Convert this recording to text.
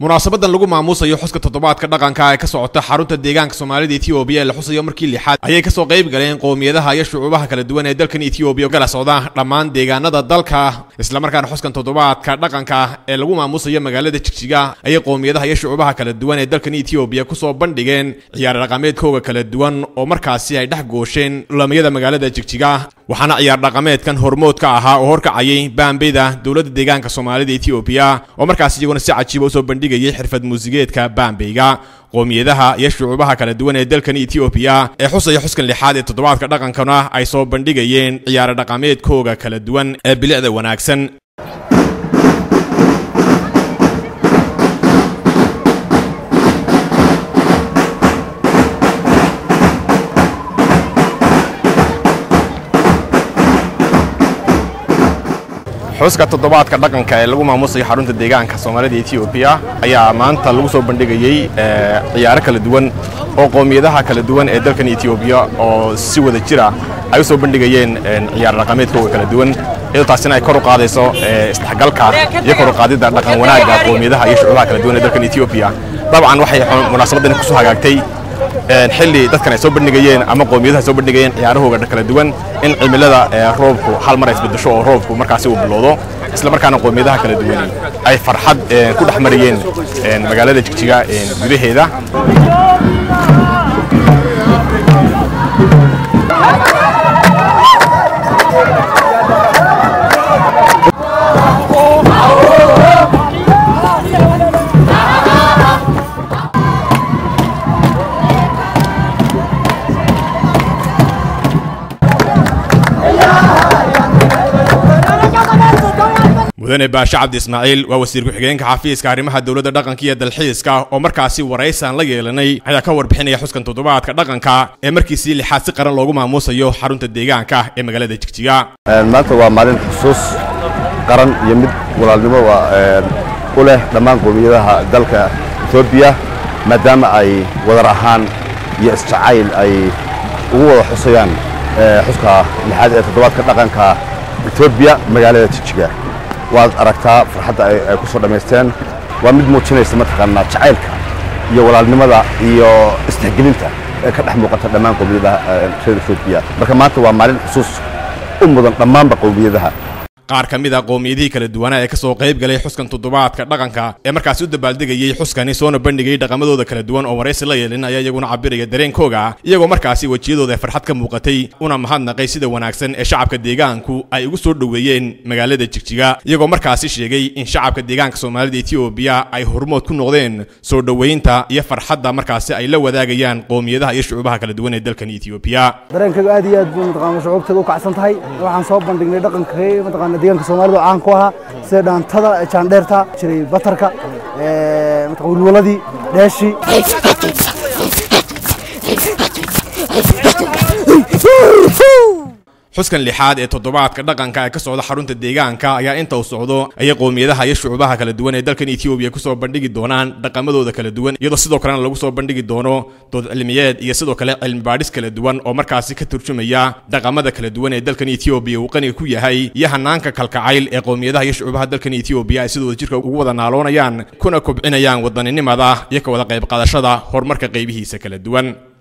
Munaasabadan lagu maamuusayo xuska toddobaadka dhaqanka ee ka socota xarunta deegaanka Soomaalida Itoobiya ee la xusayo markii lixaad ayay ka soo qayb galeen qowmiyadaha iyo shucuubaha kala duwan ee dalkan Itoobiya kala socda dhammaan deegaanada dalka. Isla markaana xuskan toddobaadka dhaqanka ee lagu maamuusayo magaalada Jigjiga ayay qowmiyadaha iyo shucuubaha kala duwan ee dalkan Itoobiya ku soo bandhigeen ciyaar dhaqameedkooda kala duwan oo markaasi ay dhex goosheen lamiyada magaalada Jigjiga. Waxaana ciyaar dhaqameedkan hormood ka ahaa oo horkacayay baambeyda dowladda deegaanka Soomaalida Itoobiya oo markaasi iyaguna si cajiib u soo bandhigayay xirfad muusigeedka baambeyga. Qowmiyadaha iyo shucuubaha kala duwan ee dalkan Itoobiya ee xusaya xuskan lixaad ee toddobaadka dhaqankana ay soo bandhigayeen ciyaar dhaqameedkooda kala duwan ee bilicda wanaagsan. Xuska toddobaadka dhaqanka ee lagu maamuusayo xarunta deegaanka Soomaalida Itoobiya ayaa maanta lagu soo bandhigayay ciyaaro kala duwan oo qowmiyadaha kala duwan ee dalkan Itoobiya oo si wada jir ah ay u soo bandhigayeen ciyaar dhaqameedkooda kala duwan, iyadoo taasina ay kor u qaadayso isdhexgalka iyo kor u qaadida dhaqan wanaagga qowmiyadaha iyo shucuubaha kala duwan ee dalkan Itoobiya. Dabcan waxay munaasabadan ku soo hagaagtay xilli dadkan ay soo bandhigayeen ama qowmiyadaha soo bandhigayeen ciyaarahooda kala duwan in cimilada roobku hal mar ay isbedesho oo roobku markaasi uu bilowdo, isla markaana qowmiyadaha kala duwan ay farxad ku dhex marayeen magaalada Jigjiga gudaheeda. Mudane Baasha Cabdi Ismaaciil waa wasiir ku-xigeenka xafiiska arrimaha dowladda dhaqanka iyo dalxiiska oo markaasi waraysan la yeelanay ayaa ka warbixinaya xuskan toddobaadka dhaqanka ee markiisii lixaad si qaran loogu maamuusayo xarunta deegaanka ee magaalada Jigjiga. Maanta waa maalin xusuus qaran iyo mid walaalnimo u leh dhammaan qowmiyadaha dalka Itoobiya, maadaama ay wadar ahaan iyo isjacayl ay ugu wada xusayaan xuska lixaad ee toddobaadka dhaqanka Itoobiya magaalada Jigjiga. Waad aragtaa farxadda ay ku soo dhammaysteen, waa mid muujinaysa mataqaanaa jacaylka iyo walaalnimada iyo isdhexgelinta ee ka dhex muuqata dhammaan qowmiyadaha reer Itoobiya. Marka maanta waa maalin xusuus u mudan dhammaanba qowmiyadaha. Qaar ka mid ah qowmiyadihii kala duwanaa ee ka soo qayb galay xuskan toddobaadka dhaqanka ee markaasi u dabaaldegayay xuskani soona bandhigay dhaqamadooda kala duwan oo waraysi la yeelin ayaa iyaguna cabiraya dareenkooga, iyagoo markaasi wejiyadooda farxad ka muuqatay una mahadnaqay sida wanaagsan ee shacabka deegaanku ay ugu soo dhoweeyeen magaalada Jigjiga, iyagoo markaasi sheegay in shacabka deegaanka Soomaalida Itoobiya ay hormood ku noqdeen soo dhoweynta iyo farxadda markaasi ay la wadaagayaan qowmiyadaha iyo shucuubaha kala duwan ee dalkan Itoobiya. Dareenkaygu aad iyo aad buu mataqaanaa shucuubtayda u kacsan tahay. Waxaan soo bandhignay dhaqanka mataqaanaa deegaanka Soomaalida oo caan ku ahaa, sida dhaantada, jaandheerta, jiray batarka, mataqaanaa walwaladii, dheeshii. Xuskan lixaad ee toddobaadka dhaqanka ee ka socda xarunta deegaanka ayaa inta uu socdo ayay qowmiyadaha iyo shucuubaha kala duwan ee dalkan Itoobiya ku soo bandhigi doonaan dhaqamadooda kala duwan, iyadoo sidoo kalena lagu soo bandhigi doono dood cilmiyeed iyo sidoo kale cilmi baadhis kala duwan oo markaasi ka turjumaya dhaqamada kala duwan ee dalkan Itoobiya uu qaniga ku yahay iyo hanaanka kalkacayl ee qowmiyadaha iyo shucuubaha dalkan Itoobiya ay sidooda jirka ugu wada naaloonayaan kuna kobcinayaan wadaninimada iyo ka wada qayb qaadashada horumarka qaybihiisa kala duwan.